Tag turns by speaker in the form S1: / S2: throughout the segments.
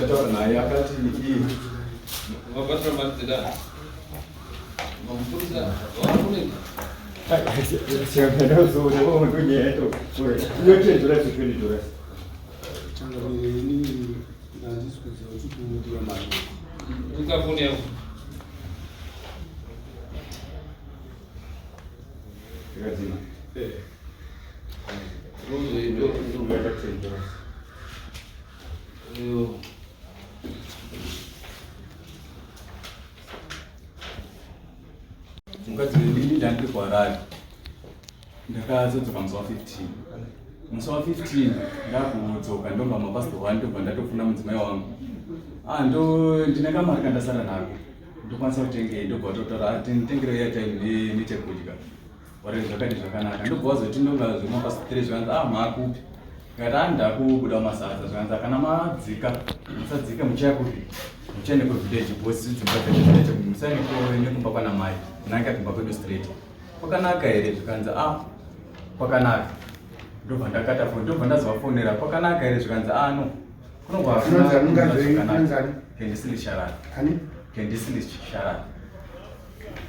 S1: Ndataura naye akati iye
S2: Vabatira mari dzedare. Mapurisa vakuneta.
S3: Changamire, inini handisi kuziva kuti kunodiwa mari.
S2: Unza foni yako.
S1: Yakadzima. Mukadzi inini ndandiri kuHarare, ndakazodzoka musi wa 15. Musi wa 15 ndakudzoka, ndobva mapast 1, ndobva ndatofuna mudzimai wangu. Ah, ndo ndine kamari kandasara nako, ndokwanisa kutengei? Ndobva watotaura, tengere airtime nechekudya. Wari zvakati zvakanaka. Ndobva wazoti ndonga zvemapast 3, zvikanzi, ah, maakupi? Ndikati, ah, ndakubuda mumasadza. Zvikanzi, kana madzika musadzike, muchaya kupi? Muchaende kuvillage, because dzimba dzacho dzinoita kuti musaende nekumba kwana mai, nange kumba kwedu straight. Kwakanaka here? Zvikanzi, ah, kwakanaka. Ndobva ndakata foni, ndobva ndazovafonera, kwakanaka here? Zvikanzi, ah, no, kunogwa.
S3: Unonzi ani? Unganzi- unonzi ani?
S1: Kendisili Sharani.
S3: Ani?
S1: Kendisili Sharani.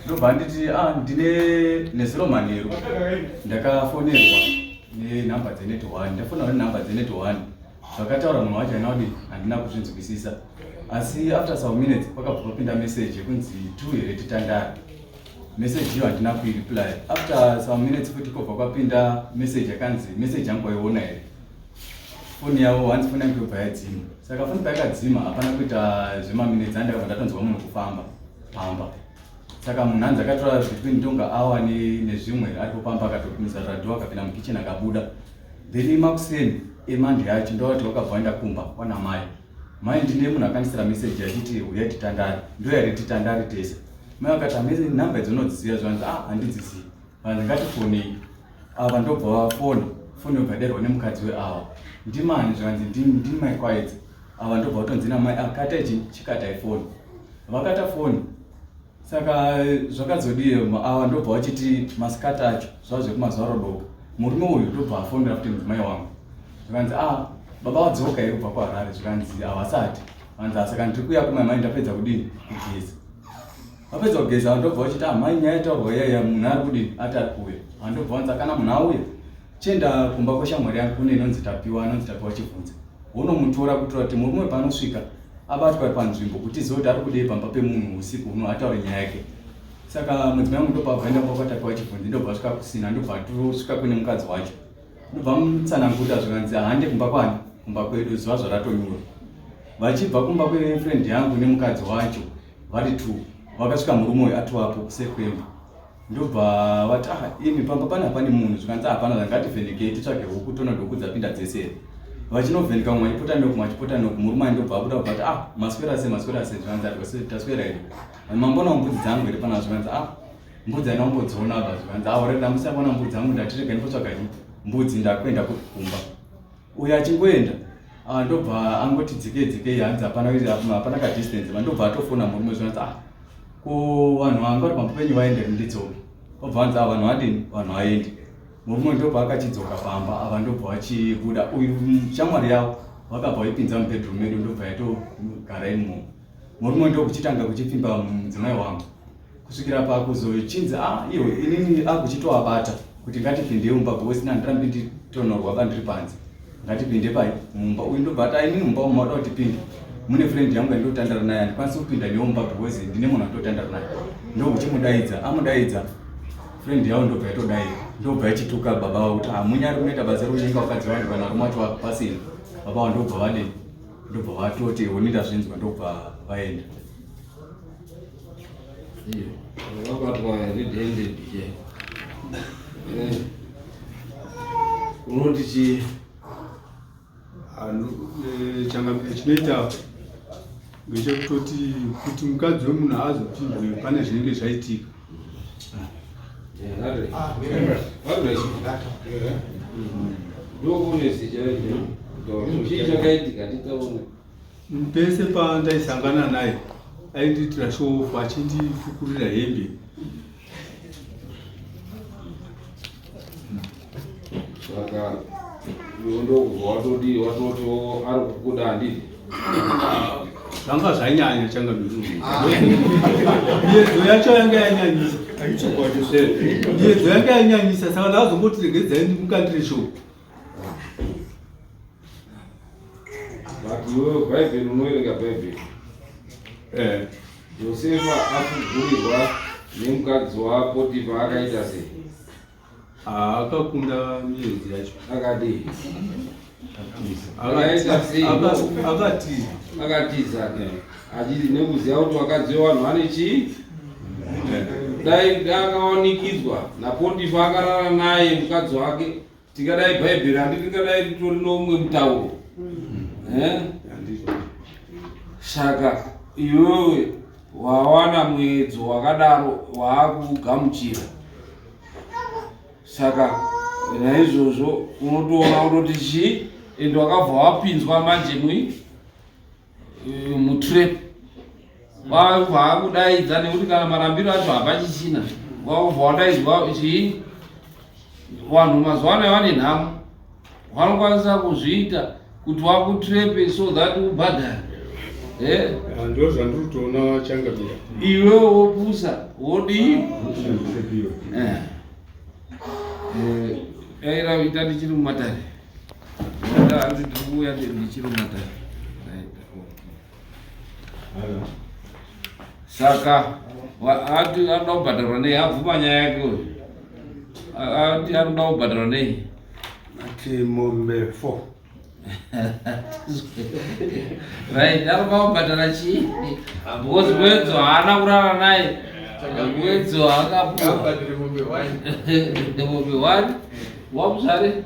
S1: Ndobva nditi, ah, ndine nezuro manheru ndakafonerwa nenhamba dzenet one, ndafonerwa nenhamba dzenet one. Zvakataura munhu wacho haina kudi, handina kuzvinzwisisa, asi after some minutes pakabva papinda message yekunzi two here titandare. Message iyo handina kuireply. After some minutes futi kobva kwapinda message yakanzi, message yangu waiona here? Foni yavo, hanzi foni yangu yobva yadzima. Saka foni payakadzima, hapana kuita zvemaminutes, andakabva ndatonzwa munhu kufamba pamba. Saka munhu hanzi akatora between ndonga awa nezvimwe aripo pamba, akatopinza radio, akapinda mukitchen, akabuda. Then makuseni emande yacho ndovati wakabva waenda kumba kwana mai. Mai, ndine munhu akandisira message achiti huyai titandare, ndoyari titandare tese. Mai vakati, hamese nhamba idzonodziziva? Zvanzi, ah, handidzizivi. Vanzi, ngatifonei. Ava ndobva vafona, foni yobva yaderwa nemukadzi weava. Ndimani? Zvanzi, ndini mai Kwaedza. Ava ndobva vatonzi namai, akata ichi, chikatai foni. Vakata foni. Saka zvakazodii? Ava ndobva vachiti masikati acho, zvava zvekumazuva rodoka, murume uyu ndobva afonera futi mudzimai wangu. Zvikanzi, ah, baba vadzoka here kubva kuHarare? Zvikanzi, havasati. Vanzi, ah, saka ndiri kuuya kumai, mai ndapedza kudini? Kugeza. Vapedza kugeza, ndobva vachiti, ah, mai, nyaya yataurwa iyaiya, munhu ari kudini? Ati ari kuuya. Andobva vanzi, kana munhu auya, chienda kumba kweshamwari yangu, kune inonzi Tapiwa, anonzi Tapiwa Chibvunza, wonomutora kuitira kuti murume panosvika abatwa panzvimbo, kuti zive kuti ari kudei pamba pemunhu usiku huno, ataure nyaya yake. Saka mudzimai wangu ndobva abvaenda kumba kwaTapiwa Chibvunzi, ndobva asvika kusina, ndobva atosvika kune mukadzi wacho, ndobva mutsananguta. Zvikanzi, hande kumba kwani? Kumba kwedu, zuva zvaratonyura. Vachibva kumba kwefriend yangu nemukadzi wacho vari two, vakasvika murume uyu atovapo kusekwemba. Ndobva vati, ah, imi, pamba pane, hapane munhu? Zvikanzi, hapana. Ngativhenekei titsvage huku, toona kuti huku dzapinda dzese here. Vachinovheneka, mumwe achipota noku, mumwe achipota noku, murume aindobva abuda kubva ati, ah, maswera sei? Maswera sei? Zvikanzi, taswera here? Mambonawo mbudzi dzangu here pana? Zvikanzi, ah, mbudzi haina kumbodziona ba. Zvikanzi, ah, already ndamusina mbudzi dzangu, ndatirega ndimbotsvaga mbudzi, ndakuenda kumba. Uyo achingoenda, ah, ndobva angoti dzikei dzikei, hanzi hapana hapana kadistance, ndobva atofona murume. Zvinonzi, ah, ko vanhu vanga vari pamba penyu vaende, ndidzoke. Obva vanzi, ah, vanhu vadini? Vanhu vaendi. Murume ndobva akachidzoka pamba. Ava ndobva vachibuda, uyu shamwari yavo vakabva vaipinza mubedroom medu, ndobva yatogara imomo. Murume ndokuchitanga kuchipfimba mudzimai wangu kusvikira pakuzochinzi, ah, iwe, inini akuchitoabata kuti ngatipinde mumba, because nandirambi nditonorwa bandiri panze, ngatipinde pai? Mumba. Uyu ndobva ati, inini mumba umu mauda kuti tipinde mune friend yangu yandinotandara naye, handikwanisi kupinda newo mumba because ndine munhu andotandara naye. Ndokuchimudaidza, amudaidza friend yavo, ndobva yatodaira, ndobva yachituka baba vavo kuti hamunyari kunoita basa rekunyenga vakadzi vanhu, kana rume wacho pasina. Baba vavo ndobva vadini? Ndobva vatoti, honi, ndazvinzwa, ndobva vaenda.
S2: Vabatwa red handed che. Unoti chii?
S3: Changamire, chinoita ngechekutoti kuti mukadzi wemunhu azopindwe pane zvinenge zvaitika.
S2: Chii chakaitika? Titaone.
S3: Pese pandaisangana naye aindiitira show off, achindifukurira hembe.
S2: Saka iwe ndokubva watodi watoti ari kukuda, handiti?
S3: Zvanga zvanyanya changamire. Miedzo yacho yanga yanyanyisa. Miedzo yanga yanyanyisa saka ndakazongoti regedzai ndimukandire shoko.
S2: But iwewe Bhaibheri unoverenga Bhaibheri.
S3: Eh.
S2: Josefa akugurirwa nemukadzi waPotifa akaita sei?
S3: Akakunda miedzo yacho.
S2: Akadii? Akaita sei?
S3: Akatiza.
S2: Akatiza. Achiti nekuziva kuti vakadzi vevanhu vane chii? Dai akawanikidzwa naPotifa akarara naye mukadzi wake Tingadai Bhaibheri handi ringadai ritori noumwe mutauro. Eh? Saka iwewe wawana muedzo wakadaro waakugamuchira. Saka naizvozvo unotoona kutoti chii ende wakabva wapinzwa manje mui eh, mutrap wabva akudaidza nekuti kana marambiro acho hapachisina wabva wadaidzwa chii vanhu mazuva ano vane nhamo vanokwanisa kuzviita kuti wakutrepe so that ubhadhare eh?
S3: Ah, ndo zvandiri kutoona changamira
S2: iwe wopusa wodii eh. Eh, daira ita ndichiri mumatare Hanzi ndiri kuuya ndichiri mumatare. Saka ati anoda kubhadharwa nei? Abvuma nyaya yake uyu. Ati anoda kubhadharwa nei?
S3: Ati mombe 4.
S2: Right, anoda kubhadhara chii? Because Wedzo haana kurara naye. Wedzo akapuwa. Mombe 1. Wamuzvare?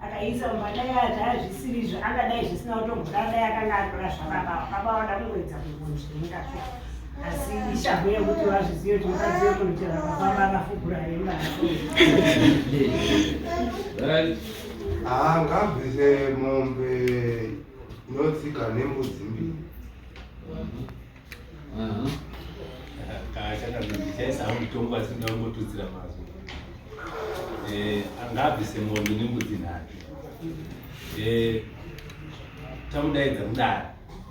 S4: Akaisa mumba dai zvaa zvisiri izvo angadai zvisina kutombodaro dai akanga atora zvababa baba vada kungoedza kungonzvenga so asi ishahu yekuti vazvizive kuti mukadzi wekunochera baba akafugura hemba
S5: Ah, ngabvise mombe inotsika nembudzi mbiri.
S6: Ndichaisa mutongo asi ndingangotutsira mazwi. Eh, angabvise mombe nembudzi nhatu. Eh, tamudaidza kudare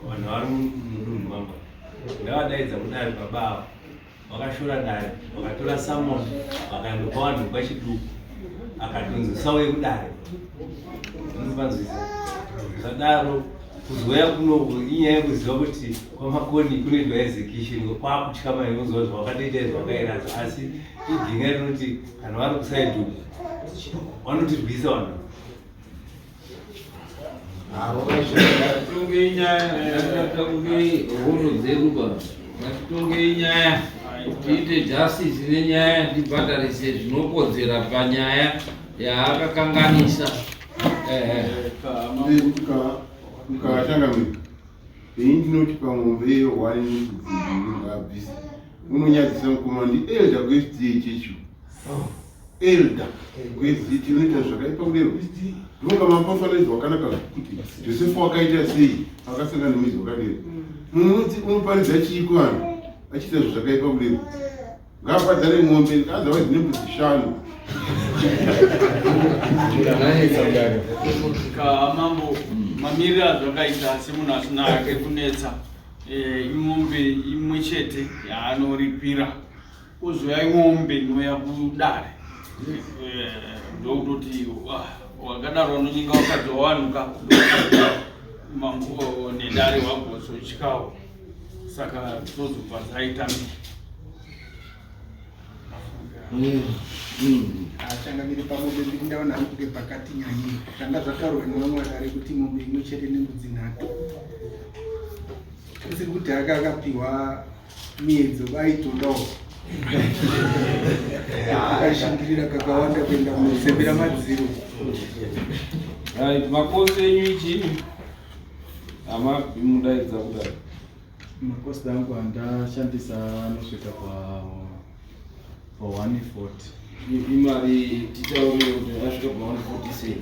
S6: vanhu vari mudunhu mangu ndavadaidza kudare baba ava vakashora dare vakatora samon vakaendopa vanhu kwachiduku akatonzi usauye kudare unopanzwisa zvadaro kuzouya kunoku inyaya yekuziva kuti kwamakoni kunoitwa execution kwakutya mai unozwa kuti wakatoita izvi wakairasa asi iginga rinoti kana vari kusaidi uku vanotirwisa vanhu
S2: Ngatitongei nyaya, ngatitongei hondo dzedu pa. Ngatitongei nyaya, tiite justice nenyaya, tibhadharise zvinokodzera panyaya yaakakanganisa.
S5: Mukachangamira, ini ndinoti pamombe iyo hwani nembudzi mbiri ngaabvise. Unonyadzisa mukoma ndi elder kuSDA chechu. Elder kuSDA tinoita zvakaipa kudero. Ndonga mapafananidzo wakanaka kuti Josefa wakaita sei akasangana nemuidzi wakadero. Munhu unoti unoparidza chii kuvanhu achiita zvinhu zvakaipa kudero. Ngaabhadhare mombe otherwise nembudzi shanu.
S7: Mambo mamiriro azvakaita semunhu asina hake kunetsa eh, imombe imwe chete yaanoripira kozouya imombe inouya kudare eh, ndokutoti ah, wakadaro unonyenga wakadzi wawanuka mambo nedare wagozotyawo saka tozobva dzaita
S8: Changamire pamombe mbiri ndaona hangu kunge pakati nyanyei zvanga zvataurwa nevamwe vadare kuti mombe imwe chete nembudzi nhatu kusiri kuti aka akapiwa miedzo aitodawo akashingirira kakawanda kuenda kunosembera madziro
S2: Right, makosi enyu ichi amamudaidza kudai
S1: Makosti angu andashandisa anosvika pa pa 140.
S2: Imari titaurire kuti asvika pa 140 sei?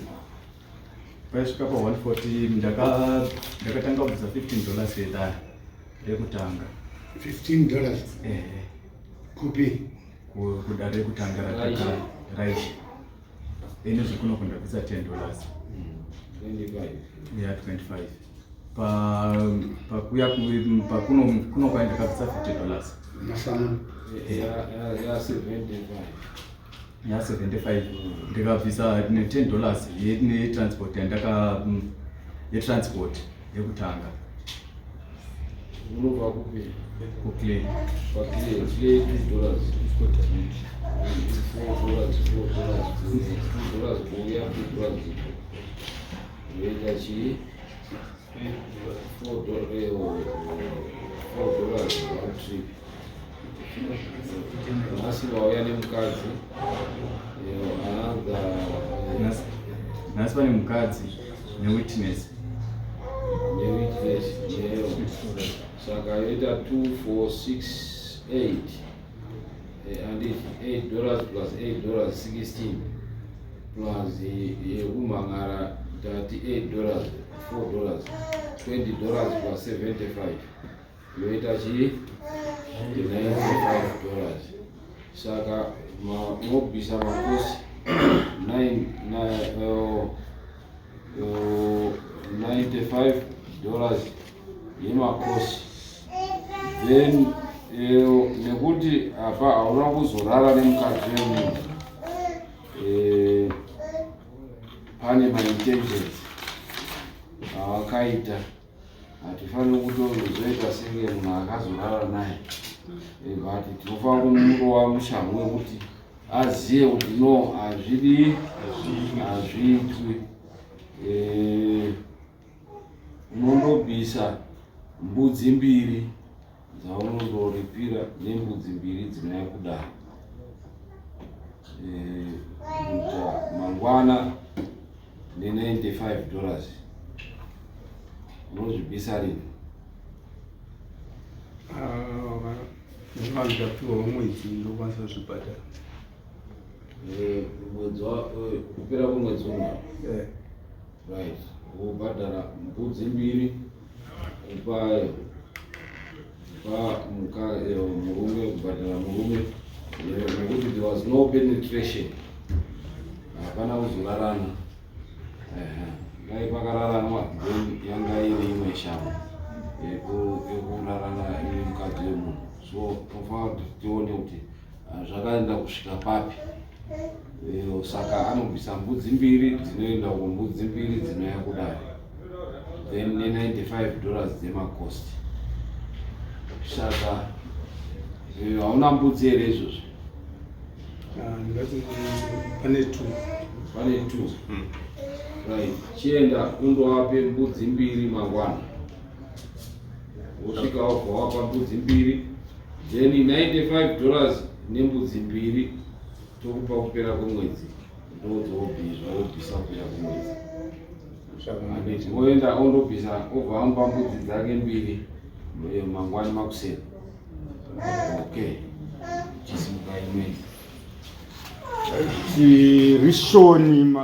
S1: Paisvika pa 140 ndakatanga kubvisa 15 dollars yedare rekutanga.
S8: 15 dollars?
S1: Ehe.
S8: Kupi?
S1: Kudare rekutanga rataka raishe. Ine zvekuno kundabvisa 10 dollars.
S2: 25.
S1: Yeah, 25. Pa pakuya pakuno kuno kwaenda ndakabvisa 50 dollars.
S8: Masana.
S2: Ya 75.
S1: Ya 75 ndikabvisa ne 10 dollars ne transport yandaka ye transport yekutanga.
S2: Unobva kupi?
S1: Kuclay.
S2: Paclay, clay 2 dollars. 4 dollars, 4 dollars, 2 dollars kuuya, 2 dollars. Yoita chii? 4 dollars one trip. Nhasi vauya nemukadzi. Another
S1: nhasi pane mukadzi newitness.
S2: Newitness neyo. Saka yoita 2 4 6 8. And 8 dollars plus 8 dollars 16 plus yekumhangara 38 dollars 4 dollars 20 dollars plus 75 yoita chii? 95 dollars. Saka unobvisa makosi 95 dollars yemakosi, then nekuti apa hauna kuzorara nemukadzi wemunhu, pane maintentions awakaita, hatifaniri kutozoita senge munhu akazorara naye, but tinofanira kumurova mushango wekuti aziye kuti no, hazvidi, hazviitwi. Unondobvisa mbudzi mbiri dzaunondoripira nembudzi mbiri dzinouya kudare kuita mangwana ne95 dollars. Unozvibvisa rini?
S3: Vanhu ndapiwawo mwedzi, ndokwanisa kuzvibhadhara.
S2: Mwedzi kupera kwemwedzi uno? Right, wobhadhara mbudzi mbiri kupa murume, kubhadhara murume, nekuti there was no penetration, hapana kuzorarana. Dai pakararanwa then yanga iri imwe shamo yekurarana iri mukadzi wemunhu. So tofanira kuti tione kuti zvakaenda kusvika papi. Saka anobvisa mbudzi mbiri dzinoenda kumbudzi mbiri dzinouya kudare, then ne95 dollars dzemacost. Saka hauna mbudzi here izvozvo?
S3: Ndingati pane 2.
S2: Pane 2, right. Chienda undovape mbudzi mbiri mangwana, wosvika wabva wapa mbudzi mbiri, then 95 dollars nembudzi mbiri tokupa kupera kwemwedzi, ndodzobviswa, wobvisa kupera kwemwedzi. Woenda ondobvisa, obva amupa mbudzi dzake mbiri mangwani makuseni. Okay, chisimuka imweni.
S9: Tirishoni.